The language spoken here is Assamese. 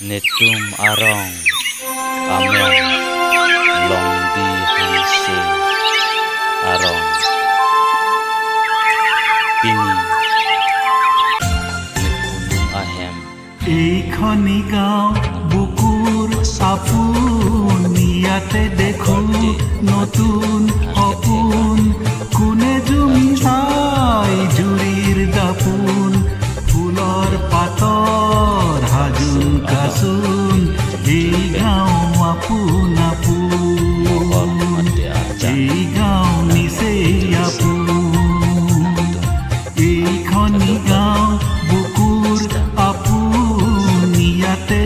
Netum Arong Amyong Longdi Hanse Arong Pini Nekunung Ahem. এইখনি গাঁও বুকুৰ আপোন, ইয়াতে দেখো নতুন সপোন। কোনে জুমি চাই জুৰিৰ দাপোন, ফুলৰ পাতৰ সাজোন কাচোন। এই গাঁও আপোন আপোন, এই গাঁও নিচেই আপোন। এইখনি গাঁও বুকুৰ আপোন, ইয়াতে